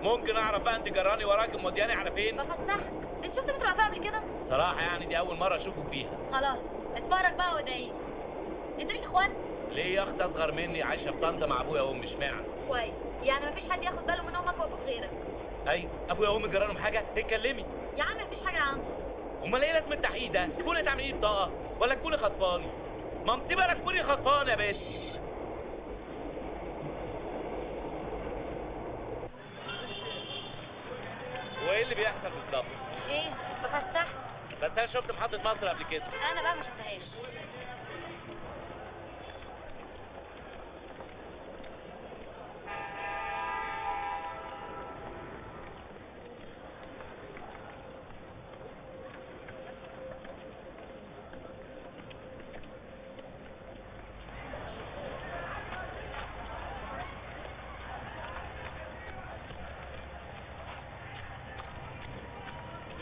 ممكن اعرف بقى انت جراني وراك ومودياني على فين؟ بفسحك. انت شفت مترو انفاق قبل كده؟ صراحة يعني دي اول مرة اشوفه فيها. خلاص اتفرج بقى وادعيلي. انت ليك اخوان؟ ليه يا اخت اصغر مني عايشه في طنطا مع ابويا وامي؟ اشمعنى؟ كويس، يعني مفيش حد ياخد باله من امك وابوك غيرك. ايوه، ابويا وامي جرالهم حاجة؟ اتكلمي يا عم. مفيش حاجة يا عم. امال ايه لازمه التحقيق ده؟ تكوني تعملي لي بطاقة ولا تكوني خطفاني؟ ما مصيبة لا تكوني خطفانه يا باشا. وايه اللي بيحصل بالظبط؟ ايه؟ بفسحك. بس انا شفت محطة مصر قبل كده. انا بقى ما شفتهاش.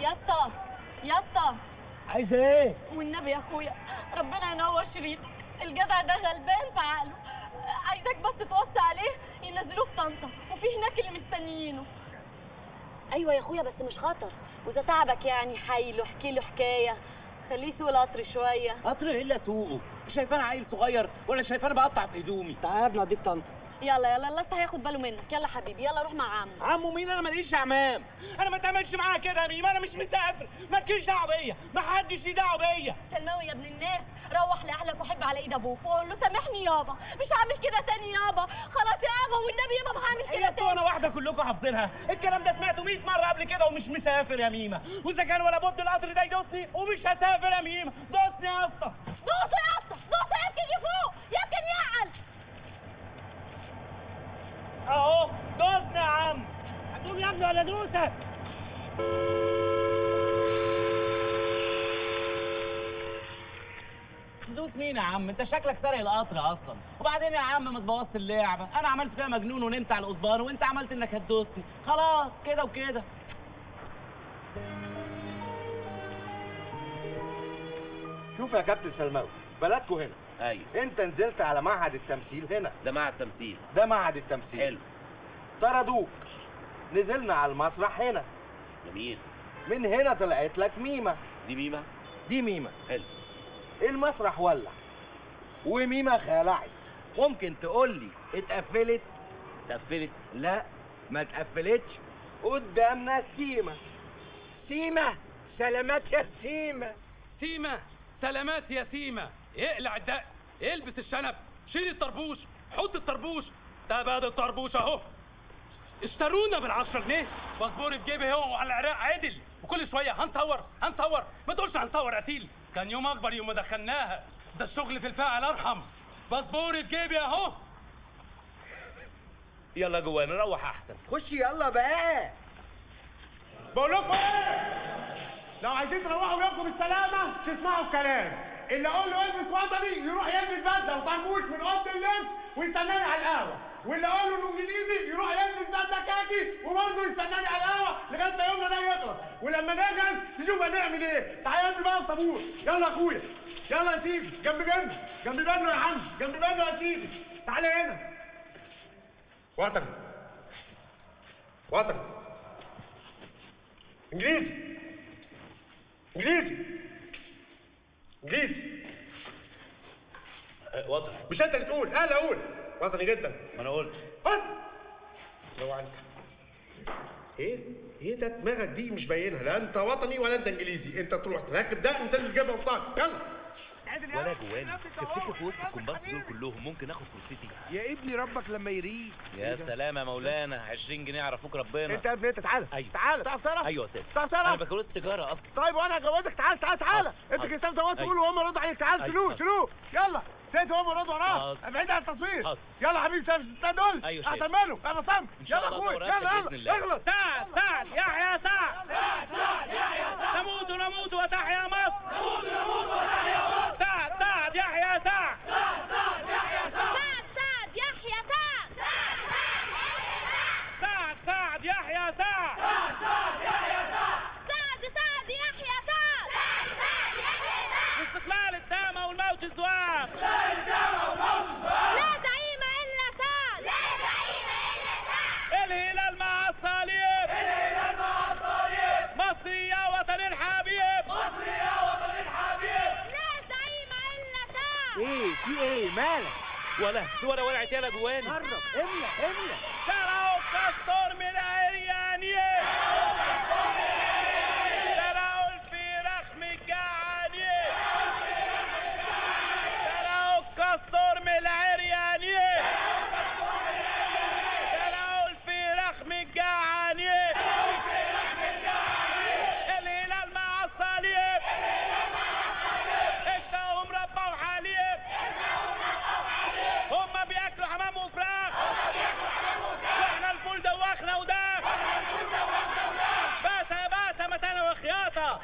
يا اسطى يا اسطى، عايزه ايه؟ والنبي يا اخويا ربنا ينور شريطك، الجدع ده غلبان في عقله، عايزاك بس توصي عليه ينزلوه في طنطا، وفي هناك اللي مستنيينه. ايوه يا اخويا بس مش خطر، واذا تعبك يعني حايله احكي له حكاية، خليه يسوق القطر شوية. قطر ايه اللي اسوقه؟ شايفانا عيل صغير ولا شايفانا بقطع في هدومي؟ تعالى يا ابني اديك طنطا. يلا يلا الله هياخد باله منك. يلا حبيبي يلا روح مع عمو. عمو مين؟ انا ماليش عمام، انا ما اتعاملش معاها كده يا ميم، انا مش مسافر، مالكيش دعوه بيا، ما حدش ليه دعوه بيا. سلماوي يا ابن الناس، روح لاهلك وحب على ايد ابوك وقول له سامحني يابا، مش هعمل كده تاني يابا، خلاص يابا والنبي يابا ما هعمل كده تاني. انا واحدة كلكم حافظينها، الكلام ده سمعته 100 مرة قبل كده ومش مسافر يا ميمه، واذا كان ولا بد القطر ده يدوسني ومش هسافر يا ميمه، دوسني يا اسطى. دوسة يا اسطى، دوسة يمكن يفوق، يمكن يعقل. اهو دوسنا يا عم. هتقوم يا ابني ولا دوسك؟ دوس مين يا عم؟ انت شكلك سارق القطر اصلا. وبعدين يا عم ما تبوظش اللعبة، انا عملت فيها مجنون ونمت على القضبان وانت عملت انك هتدوسني، خلاص كده وكده. شوف يا كابتن سلماوي، بلدكوا هنا. ايوه. انت نزلت على معهد التمثيل هنا. ده معهد تمثيل. ده معهد التمثيل. حلو. طردوك. نزلنا على المسرح هنا. جميل. من هنا طلعت لك ميمه. دي ميمه؟ دي ميمه. حلو. المسرح ولع وميمه خلعت. ممكن تقول لي اتقفلت؟ اتقفلت؟ لا ما اتقفلتش. قدامنا سيمة. سيمة سلامات يا سيمة. سيمة سلامات يا سيمة. اقلع الدق، البس الشنب، شيل الطربوش، حط الطربوش، ده بعد الطربوش اهو. اشترونا بال10 جنيه، باسبوري في جيبي هو وعلى العراق عدل، وكل شوية هنصور هنصور، ما تقولش هنصور قتيل، كان يوم اكبر يوم ما دخلناها، ده الشغل في الفاعل ارحم، باسبوري في جيبي اهو. يلا جوا نروح احسن. خش يلا بقى. بقول لكم ايه؟ لو عايزين تروحوا بيومكم بالسلامة تسمعوا الكلام. اللي اقول له البس وطني يروح يلبس بدله وطربوش من اوضة اللبس ويستناني على القهوة، واللي اقول له انه انجليزي يروح يلبس بدله كاكي وبرضه يستناني على القهوة لغاية ما يومنا ده يخلص، ولما نجهز نشوف هنعمل ايه. تعالى يا ابني بقى الطابور، يلا يا اخويا، يلا يا سيدي، جنب بيننا، جنب بيننا يا عم، جنب بيننا يا سيدي، تعالى هنا. وطني وطني انجليزي انجليزي انجليزي. وطني. مش انت اللي تقول، انا اللي اقول. وطني جدا. ما انا قلت. بس لو انت ايه ايه ده دماغك دي مش باينها، لا انت وطني ولا انت انجليزي، انت تروح تركب ده انت تلبس جبهة وفطان. يلا. ولا جواني تفتكر في وسط الكومبارس دول كلهم ممكن اخد فرصتي؟ يا ابني ربك لما يريد. يا سلام يا مولانا، 20 جنيه عرفوك ربنا. انت يا ابني انت تعالى. ايوه تعالى. تعرف تقرا؟ ايوه يا استاذ. تعرف تقرا؟ انا بكالوريوس تجارة اصلا. طيب وانا هجوزك. تعالى تعالى تعالى. انت كتاب دوت تقول وهم يردوا عليك. تعالى شيلوه شيلوه. يلا تيجي وهم يردوا وراه. ابعد عن التصوير. يلا حبيبي شايف الستات دول؟ ايوه شايف. احسن منه. انا صم. يلا اخويا يلا يلا اغلط. سعد سعد يحيى سعد. سعد سعد يحيى سعد. نموت نموت وتحيا مصر. نموت نموت وتحيا مصر. سعد سعد يحيى سعد. سعد سعد يحيى سعد. سعد سعد يحيى سعد. سعد سعد يحيى سعد. سعد سعد يحيى سعد. سعد سعد يحيى سعد. سعد سعد يحيى سعد. استقلال الدامة والموت الزواف. استقلال الدامة والموت الزواف. لا زعيم إلا سعد. لا زعيم إلا سعد. الهلال الهلال مع الصليب، الهلال مع الصليب، مصر يا وطن الحبيب، مصر يا وطن الحبيب. لا زعيم الا سعد. ايه في ايه مالك؟ ولا ولعت يالا جواني. قرب املى املى. سرقوا الكاستور من العريانيين، سرقوا الفراخ من الجعانين، سرقوا الكاستور من العريانيين، سرقوا الفراخ من الجعانين. الهلال مع الصليب، اشربوا مربى وحليب، هما بياكلوا حمام وفراخ، واحنا الفول دوخنا وداخ. باتا باتا متانة وخياطة،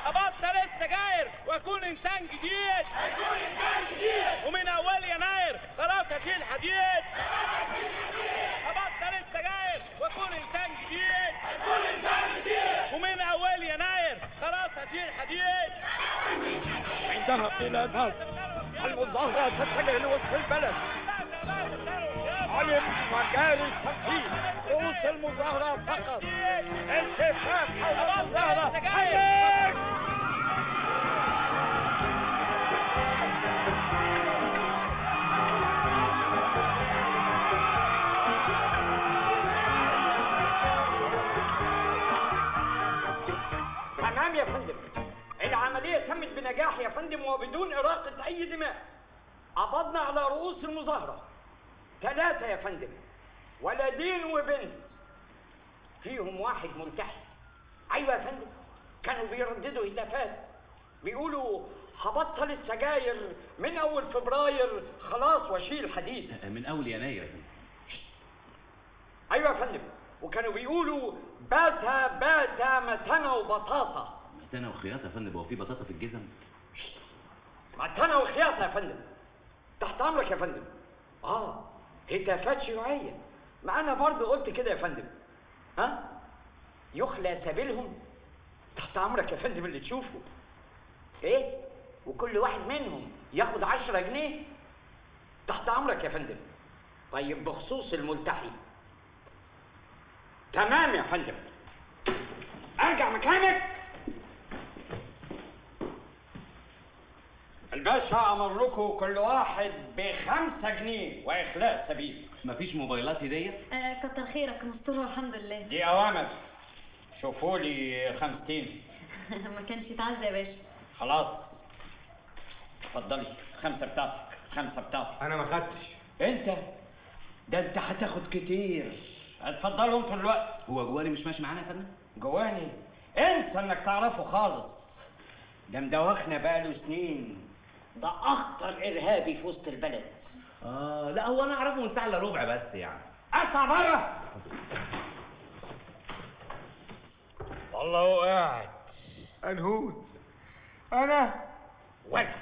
ابطل السجاير واكون انسان جديد، ومن اول يناير خلاص هشيل حديد. ابطل السجاير واكون انسان جديد، ومن اول يناير خلاص هشيل حديد. عندها خلافات، المظاهرة تتجه لوسط البلد. علم مجاري التنفيذ، رؤوس المظاهرة فقط، التفاف حول المظاهرة. حياك! تمام يا فندم، العملية تمت بنجاح يا فندم وبدون إراقة أي دماء. قبضنا على رؤوس المظاهرة 3 يا فندم، ولدين وبنت، فيهم واحد ملتحي. أيوة يا فندم، كانوا بيرددوا هتافات بيقولوا هبطل السجاير من أول فبراير خلاص واشيل حديد. من أول يناير يا فندم. أيوة يا فندم، وكانوا بيقولوا باتا باتا متنة وبطاطا. متنة وخياطة يا فندم، هو في بطاطا في الجزم؟ متنة وخياطة يا فندم، تحت أمرك يا فندم. هتافات شيوعية، ما أنا برضه قلت كده يا فندم. ها؟ يخلى سبيلهم؟ تحت أمرك يا فندم اللي تشوفه. إيه؟ وكل واحد منهم ياخد 10 جنيه؟ تحت أمرك يا فندم. طيب بخصوص الملتحي. تمام يا فندم. أرجع مكانك. الباشا أمر لكم كل واحد ب5 جنيه وإخلاء سبيل. مفيش موبايلات هدية؟ كتر خيرك مستورة الحمد لله. دي أوامر. شوفوا لي 50. ما كانش يتعزى يا باشا. خلاص اتفضلي، 5 بتاعتك، 5 بتاعتك. أنا ما خدتش. أنت؟ ده أنت هتاخد كتير. اتفضلوا انتوا الوقت. هو جواني مش ماشي معانا يا فندم؟ جواني؟ انسى انك تعرفه خالص، ده مدوخنا بقاله سنين، ده اخطر ارهابي في وسط البلد. لا هو انا اعرفه من ساعة الا ربع بس يعني. اطلع بره. والله هو قاعد انهود انا ولا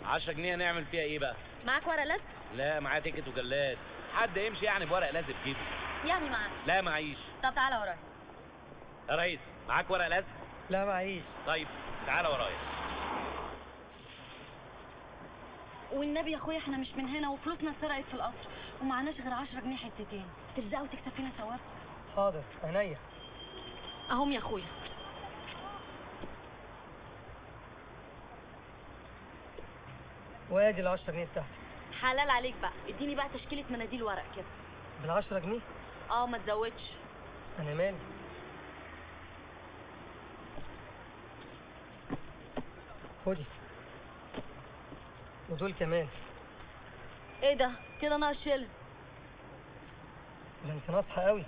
10 جنيه هنعمل فيها ايه بقى؟ معاك ورق لزق؟ لا معايا ticket وجلاد. حد يمشي يعني بورق لزق في جيبه؟ يعني معاك؟ لا معيش. طب تعالى ورايا. يا ريس معاك ورق لزق؟ لا معيش. طيب تعالى ورايا. والنبي يا اخويا احنا مش من هنا وفلوسنا اتسرقت في القطر ومعناش غير 10 جنيه حتتين، تلزقوا وتكسب فينا ثواب؟ حاضر عينيا. اهم يا اخويا. وادي ال 10 جنيه بتاعتي. حلال عليك بقى، اديني بقى تشكيلة مناديل ورق كده. بال 10 جنيه؟ ما تزودش. انا مالي. خدي. ودول كمان. ايه ده؟ كده ناقص شيلن. ده انت ناصحة قوي.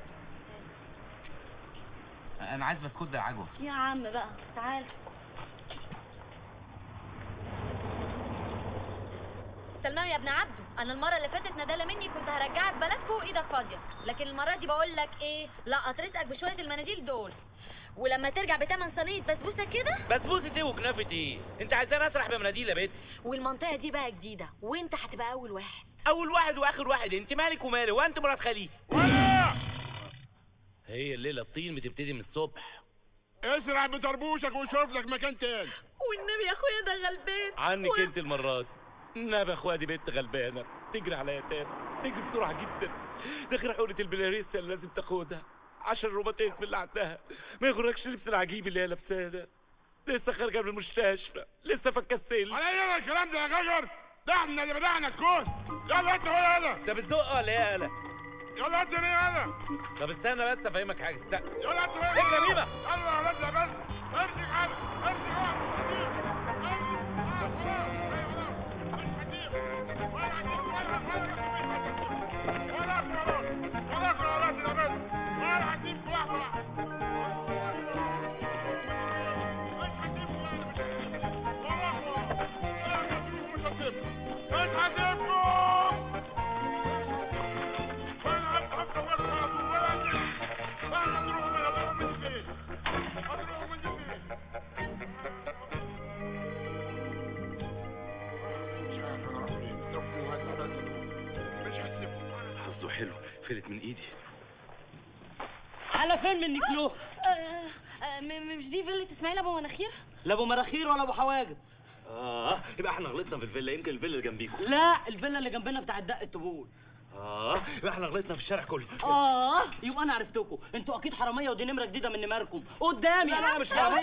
انا عايز بسكوت بالعجوة. يا عم بقى تعال. سلمان يا ابن عبده، انا المرة اللي فاتت ندالة مني كنت هرجعك بلدكم وايدك فاضية، لكن المرة دي بقول لك ايه، لقط رزقك بشوية المناديل دول، ولما ترجع بتمن صينية بسبوسه كده. بسبوسه ايه وكنافه ايه؟ انت عايزاني اسرح بمناديل يا بت؟ والمنطقة دي بقى جديدة وانت هتبقى اول واحد. اول واحد واخر واحد، انت مالك ومالي؟ وانت مرات خالي. هي الليلة الطين بتبتدي من الصبح. اسرع بطربوشك وشوف لك مكان تاني. والنبي يا اخويا ده غلبان عنك انت المرة دي. نبي يا اخويا دي بنت غلبانه تجري على يتامى، تجري بسرعة جدا. ده غير حقنه البلاريسيا اللي لازم تاخدها عشان الروماتيزم اللي عندها. ما يغركش اللبس العجيب اللي هي لابساه ده، لسه خارجه من المستشفى، لسه فكه السلم. على ايه الكلام ده يا جزر؟ ده احنا اللي بدعنا الكون. يلا انت ولا انا؟ انت بتزق ولا ايه يا قلق؟ يلا انت مين انا؟ طب استنى بس افهمك حاجة، استنى. يلا انت ولا اجري يا ميمه. يلا يا ولاد يا بس، امسك حالك، امسك واحد مش هسيب، امسك مش هسيب، ولا هسيب ولا ولا ولا ولا يا بس، ولا هسيبكم واحدة واحدة. مش هسيبكم مش هسيبكم مش هسيبكم. حظه حلو، فلت من ايدي. على فين منك له؟ مش دي فيلة اسماعيل ابو مناخير؟ لا ابو مناخير ولا ابو حواجب. يبقى احنا غلطنا في الفيلا، يمكن الفيلا اللي جنبيكم. لا الفيلا اللي جنبنا بتاع دق الطبول. يبقى احنا غلطنا في الشارع كله. يبقى انا عرفتكم، انتوا اكيد حرامية ودي نمره جديدة من نمركم. قدامي. لا لا مش حرامية.